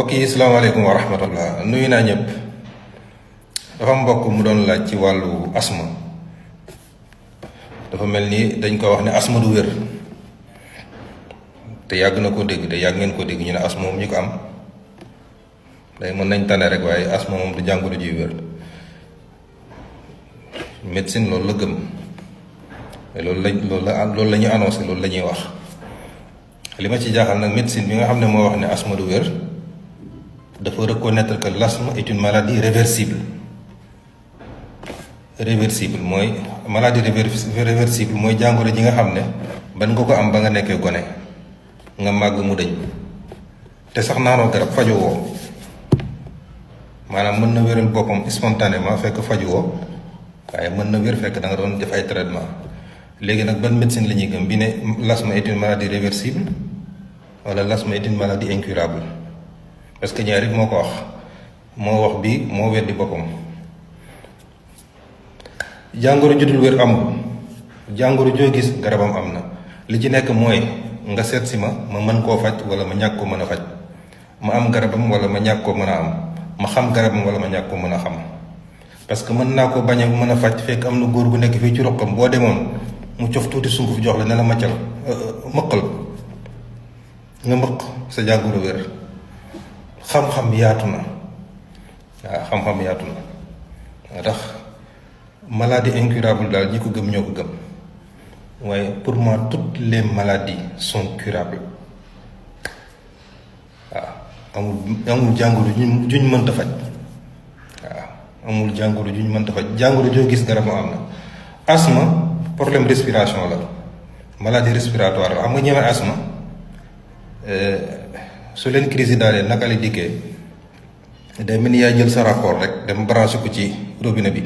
mbokk yi salaamaaleykum wa rahmatullah nuyu naa ñëpp. dafa mbokk mu doon laaj ci wàllu asma. dafa mel ni dañ ko wax ne asma du wér te yàgg na ko dégg te yàgg ngeen ko dégg ñu ne asma moom ñu ko am day mën nañ tane rek waaye asma moom du jàngoro ji wér. médecine loolu la gëm loolu la ñu annoncé loolu la ñuy wax. li ma ci jaaxal nag médecine bi nga xam ne moo wax ne asma du wér dafa reconnaître que l'asthme est une maladie réversible. Réversible mooy maladie réversible mooy jàngoro ji nga xam ne ban nga ko am ba nga nekkee gone nga màgg mu dëñ te sax naanoo garab faju woo maanaam mën na wéral boppam spontanément fekk faju woo waaye mën na wér fekk da nga doon def ay traitement. léegi nag ban médecine la ñuy gëm bi ne l'asthme est une maladie réversible wala l'asthme est une maladie incurable parce que ñaar it moo ko wax moo wax bi moo weddi boppam. jàngoro ju dul wér amul jàngoro joo gis garabam am na li ci nekk mooy nga seet si ma mën koo faj wala ma ñàkk koo mën a faj ma am garabam wala ma ñàkk koo mën a am ma xam garabam wala ma ñàkk koo mën a xam parce que mën naa ko bañ a mën a faj fekk am na góor gu nekk fii ci roqam boo demoon mu cof tuuti sunguf jox la ne la maccal mëqal nga mëq sa jàngoro wér. xam-xam yaatu na waaw xam-xam yaatu na moo tax maladie incurable daal ñi ko gëm ñoo ko gëm waaye pour moi toutes les maladies sont curables waaw amul jàngoro juñ mënta faj waaw amul jàngoro juñ mënta faj jàngoro joo gis garab moo am na. asthme problème respiration la maladie respiratoire la xam nga ñeme asthme su leen crise yi daalee naka la dikkee day mel ni yaa jël sa raccord rek dem branché ko ci robinet bi.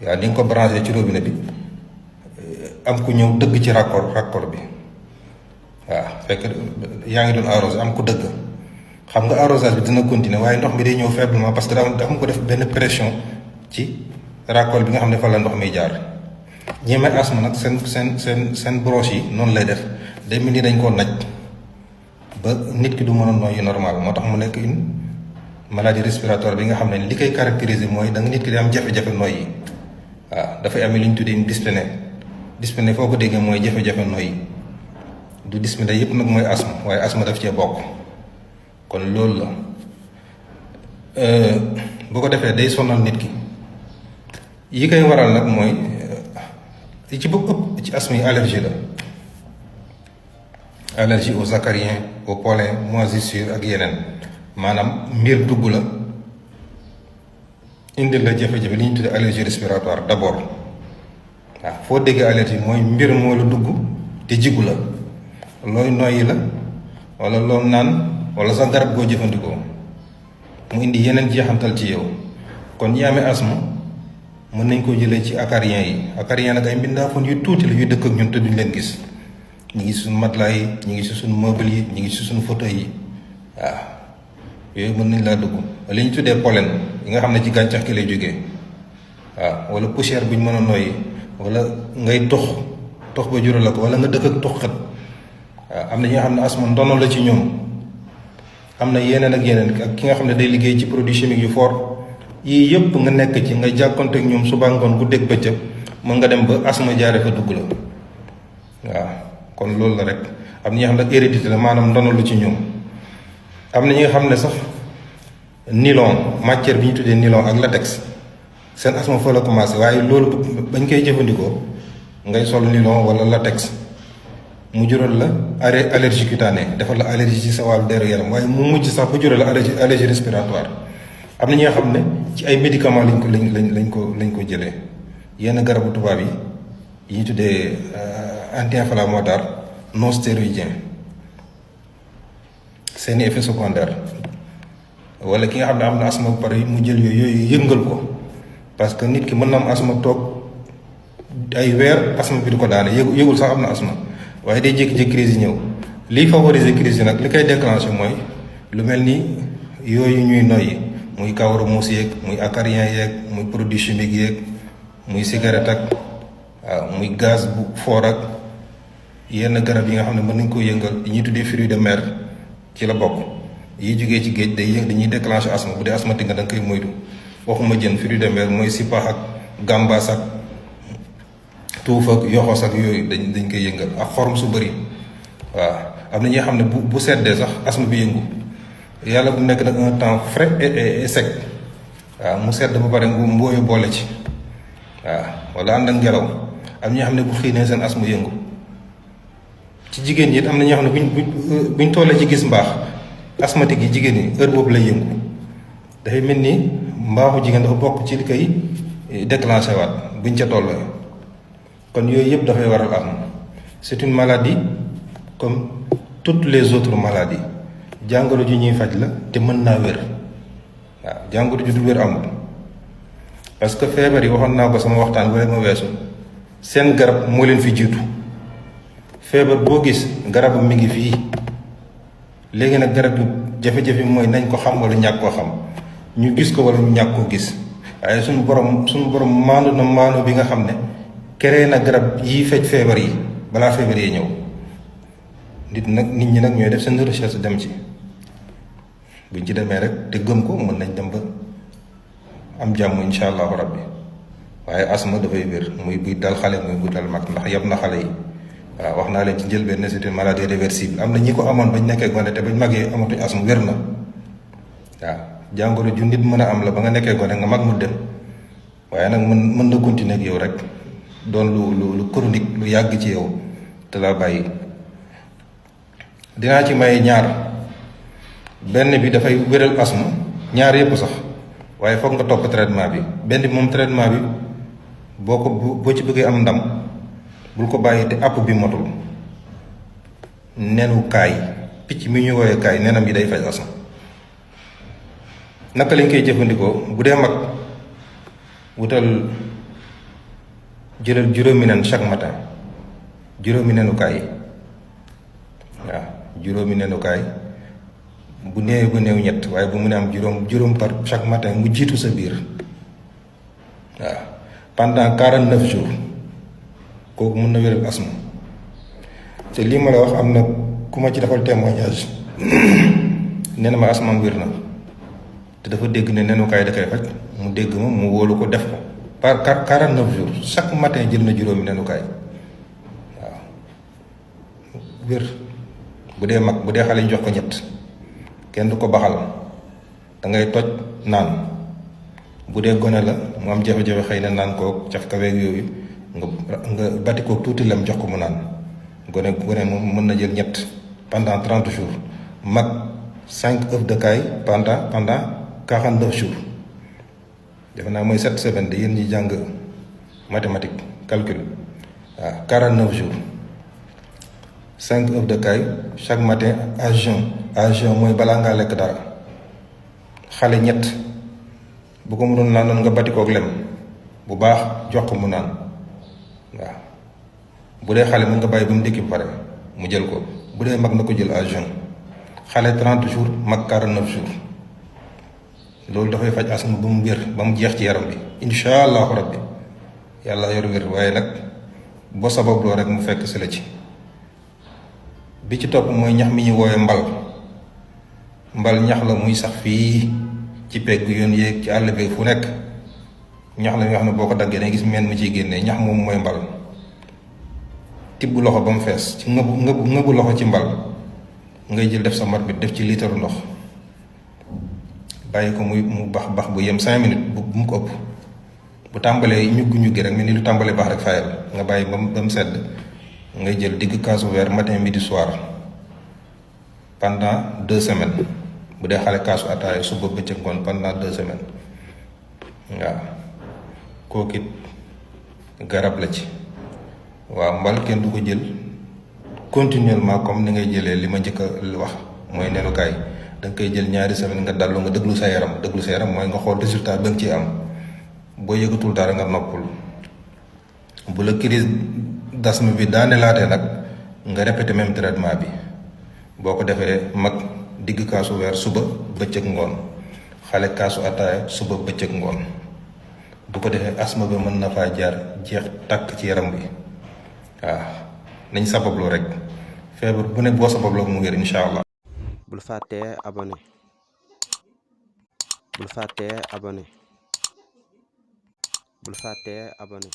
waaw ni nga ko branché ci robinet bi am ku ñëw dëgg ci raccord bi waaw fekk yaa ngi doon arrosé am ku dëgg xam nga arrosage bi dina continuer waaye ndox mi day ñëw faiblement parce que dafa ko def benn pression ci raccord bi nga xam ne fa la ndox mi jaar. ñeeme asthme nag seen broche yi noonu lay def day mel ni dañ koo naj ba nit ki du mën a noyyi normal moo tax mu nekk une maladie respiratoire bi nga xam ne li koy caractériser mooy da nga nit ki di am jafe-jafe noyyi. waaw dafay amee lu ñu tuddee dyspnée foo ko déggee mooy jafe-jafe noyyi du dyspnée yëpp nag mooy asthme waaye asthme daf cee bokk kon loolu la bu ko defee day sonal nit ki yi koy waral nag mooy li ci bëgg ëpp ci asthme yi allergie la allergie aux acariens au pollen moisissure ak yeneen maanaam mbir dugg la indil la jafe-jafe li ñu tuddee allergie respiratoire d'abord waaw foo déggee allergie mooy mbir moo la dugg te jigu la looy noyyi la wala loo naan wala sa garab goo jëfandikoo mu indi yeneen jeexantal ci yow kon ñi amee asthme mën nañ koo jëlee ci acariens yi acariens nag ay mbindaafoon yu tuuti la yuy dëkk ak ñun te duñ leen gis ñu ngi suñu matelas yi ñu ngi si suñu meuble yi ñu ngi si suñu fauteuil yi waaw yooyu mën nañ laa dugg li ñu tuddee pollen yi nga xam ne ci gàncax gi lay jógee waaw wala poussière bu ñu mën a noyyi wala ngay tox ba jural la ko wala nga dëkk ak toxkat waaw am na ñi nga xam ne asma ndono la ci ñoom am na yeneen ak yeneen ak ki nga xam ne day liggéey ci produit chimique yu fort yii yëpp nga nekk ci nga jàkkonte ak ñoom suba ngoon guddeeg bëccëg mën nga dem ba asma jaare fa dugg la waaw kon loolu la rek am na ñi nga xam ne hérédité la maanaam ndono la ci ñoom. am na ñi nga xam ne sax nylon matière bi ñu tuddee nylon ak latex seen asma fa la commencé waaye loolu bañ koy jëfandikoo ngay sol nylon wala latex mu jural la allergie cutanée defal la allergie ci sa wàllu deru yaram waaye mu mujj sax ba jural la allergie respiratoire. am na ñi nga xam ne ci ay médicaments lañ ko jëlee yenn garabu tubaab yi ñu tuddee anti-inflammatoire non stéroïdien seeni effet secondaire wala ki nga xam ne am na asma bu pare mu jël yooyu yëngal ko parce que nit ki mën na am asma toog ay weer asma bi du ko daane yëgul sax am na asma waaye day jékki-jékki crise yi ñëw liy favoriser crise yi nag li koy déclencher mooy lu mel ni yooyu ñuy noyyi muy kawaru muus yeeg muy acarien yeeg muy produit chimique yeeg muy cigarette ak waaw muy gaz bu fort ak yenn garab yi nga xam ne mën nañ koo yëngal yi ñuy tuddee fruits de mer ci la bokk yi jógee ci géej dañuy déclencher asthme. bu dee asthmatique nga da nga koy moytu. waxuma jën fruits de mer mooy sipax ak gambas ak tuuf ak yoxos ak yooyu dañ koy yëngal ak xorom su bëri. waaw am na ñi xam ne bu seddee sax asthme bi yëngu yàlla bu nekk nag un temps frais et sec. waaw mu sedd ba pare mbooyu boole ci. waaw wala ànd ak ngelaw am ñoo xam ne bu xiinee seen asthme yëngu. ci jigéen ñi it am na ñoo xam ne buñ tollee ci gis mbaax asthmatique yi jigéen ñi heure boobu lay yëngu. dafay mel ni mbaaxu jigéen dafa bokk ci li koy déclenché waat buñ ca tollee. kon yooyu yëpp dafay waral asthme. c'est une maladie comme toutes les autres maladies. jàngoro ju ñuy faj la te mën naa wér. waaw jàngoro ju du wér amul. parce que feebar yi waxoon naa ko sama waxtaan wala ma weesu seen garab moo leen fi jiitu. feebar boo gis garabam mi ngi fii. léegi nag garab bi jafe-jafe mooy nañ ko xam wala ñàkk koo xam ñu gis ko wala ñu ñàkk koo gis. waaye suñu borom maandu na maandu bi nga xam ne créé na garab yi faj feebar yi balaa feebar yi ñëw. nit ñi nag ñooy def seen recherche dem ci. buñ ci demee rek te gëm ko mën nañ dem ba am jàmm insha allahu rabbi. waaye asma dafay wér muy buy dal xale muy buy dal mag ndax yab na xale yi. waaw wax naa leen ci njëlbeen ne c'est une maladie réversible am na ñi ko amoon bañ nekkee gone te bañ màggee amatuñ asma wér na. waaw jàngoro ju nit mën a am la ba nga nekkee gone nga mag mu dem waaye nag mën na continuer ak yow rek doon lu chronique lu yàgg ci yow te la bàyyi. dinaa ci may ñaar. benn bi dafay wéral asma ñaar yëpp sax waaye foog nga topp traitement bi. benn bi moom traitement bi boo ci bëggee am ndam bul ko bàyyi te àpp bi motul. nenu kaay picc mi ñu woowee kaay nenam yi day faj asma. naka lañ koy jëfandikoo bu dee mag jëlal juróomi nen chaque matin juróomi nenu kaay waaw juróomi nenu kaay bu néewee ba néew ñett waaye bu mu ne am juróom par chaque matin mu jiitu sa biir waaw pendant 49 jours kooku mun na wéral asma. te lii ma la wax am na ku ma ci defal témoignage nee na ma asmaam wér na te dafa dégg ne nenukaay da koy faj mu dégg ma mu wóolu ko def ko par 49 jours chaque matin jël na juróomi nenukaay waaw wér. bu dee mag bu dee xale ñu jox ko ñett kenn du ko baxal da ngay toj naan. bu dee gone la mu am jafe-jafe xëy na naan kook caf kaweeg yooyu nga bati kook tuuti lem jox ko mu naan. gone moom mën na jël ñett pendant 30 jours mag 5 œufs de caille pendant 49 jours defe naa mooy 7 semaines de yéen ñi jàng mathématique calcul waaw 49 jours 5 œufs de caille chaque matin à jeun mooy balaa ngaa lekk dara. xale ñett bu ko mënoon naan noonu nga bati kook lem bu baax jox ko mu naan waaw. bu dee xale mën nga bàyyi ba mu ndékki ba pare mu jël ko bu dee mag na ko jël à jeun. xale 30 jours mag 49 jours loolu dafay faj asma ba mu wér ba mu jeex ci yaram bi insha allahu rabbi yàlla yor wér. waaye nag boo sababloo rek mu fekk si la ci. bi ci topp mooy ñax mi ñu woowee mbal ñax la muy sax fii ci pegg yoon yéeg ci àll bi fu nekk ñax la nga xam ne boo ko daggee dangay gis meen mu ciy génnee ñax moom mooy mbal. tibb loxo ba mu fees ci ngëbu loxo ci mbal ngay jël def sa marmite def ci liitaru ndox bàyyi ko mu bax bu yem 5 minutes bu mu ko ëpp. bu tàmbalee ñuggi rek mel ni lu tàmbalee baax rek fayal nga bàyyi ba mu sedd ngay jël digg kaasu verre matin midi soir pendant 2 semaines. bu dee xale kaasu ataaya suba bëccëg ngoon pendant 2 semaines waaw kooku it garab la ci. waaw mbal kenn du ko jël continuellement comme ni ngay jëlee li ma njëkk a wax mooy nenukaay da nga koy jël ñaari semaine nga dallu nga déglu sa yaram mooy nga xool résultat ba nga ciy am. boo yëgatul dara nga noppul bu la crise d'asthme bi daanelaatee nag nga répété même traitement bi boo ko defee mag digg kaasu weer suba bëccëg ngoon xale kaasu ataaya suba bëccëg ngoon bu ko defee asthme bi mën na faa jaar jeex tàkk ci yaram bi. waaw nañ sabablu rek feebar bu ne boo sababloo mu wér incha allah. bul fàttee abonné bul fàttee abonné bul fàttee abonné